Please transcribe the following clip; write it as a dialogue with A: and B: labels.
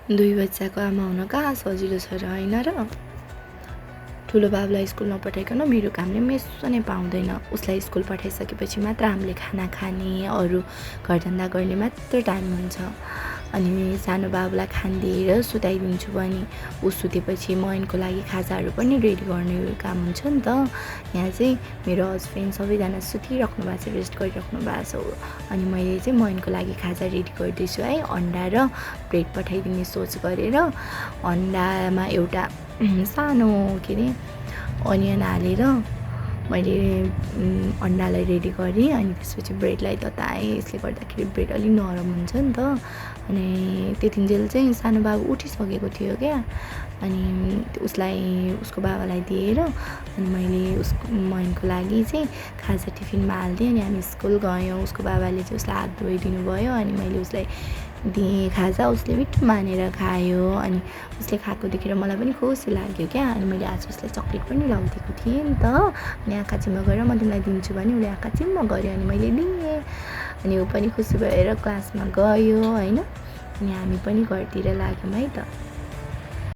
A: दुई बच्चाको आमा हुन कहाँ सजिलो छ र होइन र। ठुलो बाबुलाई स्कुल नपठाइकन मेरो कामले मेसो नै पाउँदैन। उसलाई स्कुल पठाइसकेपछि मात्र हामीले खाना खाने, अरू घरधन्दा गर्ने मात्र टाइम हुन्छ। अनि सानो बाबुलाई खानिदिएर सुताइदिन्छु पनि। ऊ सुतेपछि मयनको लागि खाजाहरू पनि रेडी गर्ने काम हुन्छ नि त। यहाँ चाहिँ मेरो हस्बेन्ड सबैजना सुतिराख्नु भएको छ, रेस्ट गरिराख्नु भएको छ। अनि मैले चाहिँ मयनको लागि खाजा रेडी गर्दैछु है। अन्डा र ब्रेड पठाइदिने सोच गरेर अन्डामा एउटा सानो के अरे अनियन हालेर मैले अन्डालाई रेडी गरेँ। अनि त्यसपछि ब्रेडलाई तताएँ। यसले गर्दाखेरि ब्रेड अलिक नरम हुन्छ नि त। अनि त्यतिन्जेल चाहिँ सानो बाबु उठिसकेको थियो क्या। अनि उसलाई उसको बाबालाई दिएर अनि मैले मयनको लागि चाहिँ खाजा टिफिनमा हालिदिएँ। अनि हामी स्कुल गयौँ। उसको बाबाले चाहिँ उसलाई हात धोइदिनु भयो। अनि मैले उसलाई दिएँ खाजा। उसले मिठो मानेर खायो। अनि उसले खाएको देखेर मलाई पनि खुसी लाग्यो क्या। अनि मैले आज उसलाई चक्लेट पनि ल्याइदिएको थिएँ नि त। अनि आँखा चिम्म गरेर म तिमीलाई दिन्छु भने उसले आँखा चिम्म गर्यो। अनि मैले दिएँ। अनि ऊ पनि खुसी भएर क्लासमा गयो होइन। अनि हामी पनि घरतिर लाग्यौँ है त।